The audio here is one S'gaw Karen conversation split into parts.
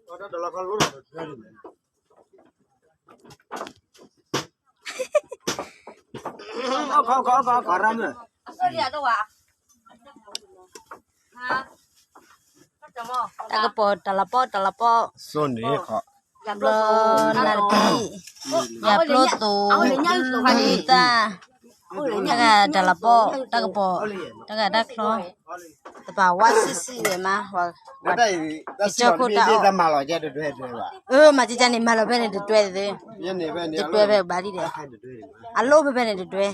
တၢ်ကပီၤ တၢ်လီၤပီၢ် တၢ်လီၤပီၢ် ဘျီနၢ်တပံၢ် ယၤပျိသိး သၣ် တၢ်ဂၤတၢ်လီၤပီၢ် တၢ်ကပီၤ တၢ်ဂၤတၢ်ချီ တပာ်ဝဲဆံးဆံးဝဲမး ကၠီခိၣ်တၢ်အီၣ် အၢ မၤကကန့ၣ် မၤလီၤဖဲန့ၣ်တတွဲသ့, တတွဲဖဲဘၣ်ဒ်ဒီး အလိၣ်ဖဲဖဲန့ၣ်တတွဲ,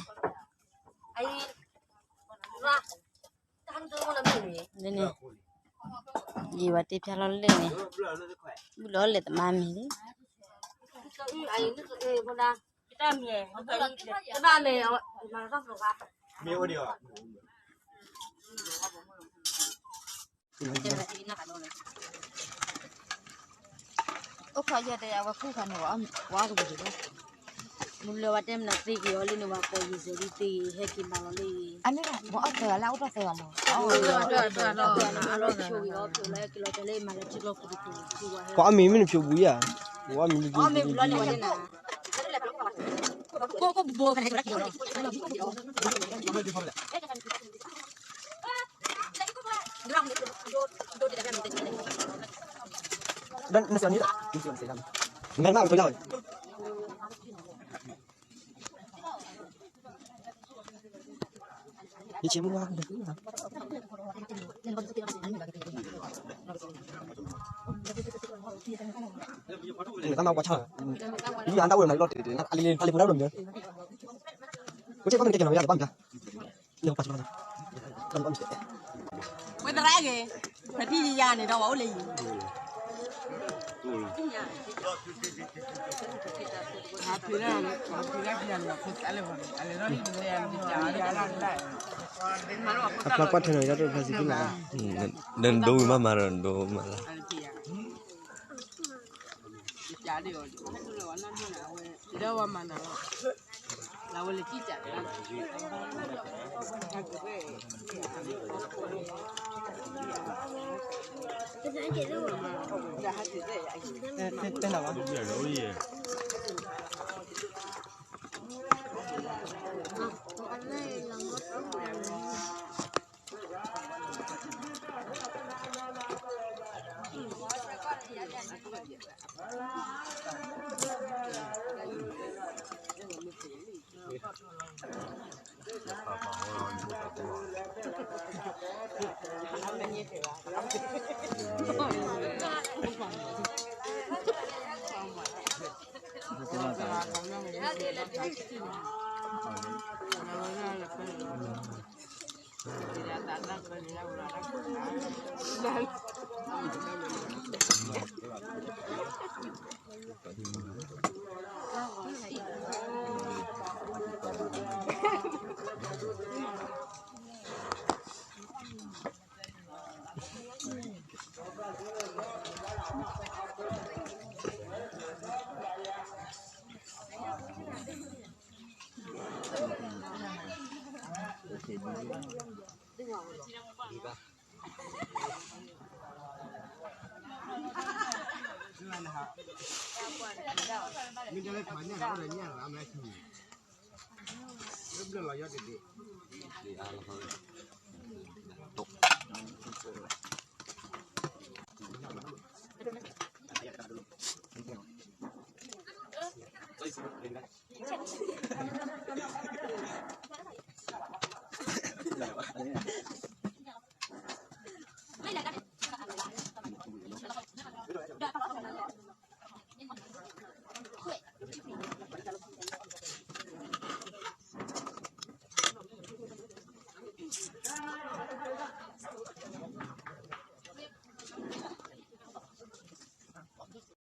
န့ၣ် ယံာ်ဝဲတ့ဖျါလီၤလၢန့ၣ်, ဘုလီၤလဲၤသမါမံၤလံ, အိၣ်ခိးယဲၢ်တဲအဝဲခူၣ်ခါန့ၣ် ဝါကပူၤတဘၣ်, မုၢ်လၢဝဲတဲမနုၤသ့က့ၤအီၤလံန့ၣ် ဝဲကိးယံာ်စဲးဒ်သ့ဟဲက့ၤမၤလီၤလံ, အန့ၣ်ဝဲအီၣ်တၢ်သၢဂၤလၢအအိၣ်တၢ်သၢဂၤမး, ပှၤအီၣ်မ့ၤမ့ၢ်နဖျိးဘူးယၤ, ပှၤအီၣ်မ့ၤလံ, ဝဲသရၣ်ဂ့ၤ, ပထံၣ်ယၤန့ၣ်ဒီးဝဲအိၣ်လၢယံၤ, အဖျါကွၢ်ထွဲနီၤ ယတၢ်တဖျါစံးဖံလၢ်, နဒိဝံၤမးမးဒီးနဒိမးလၢ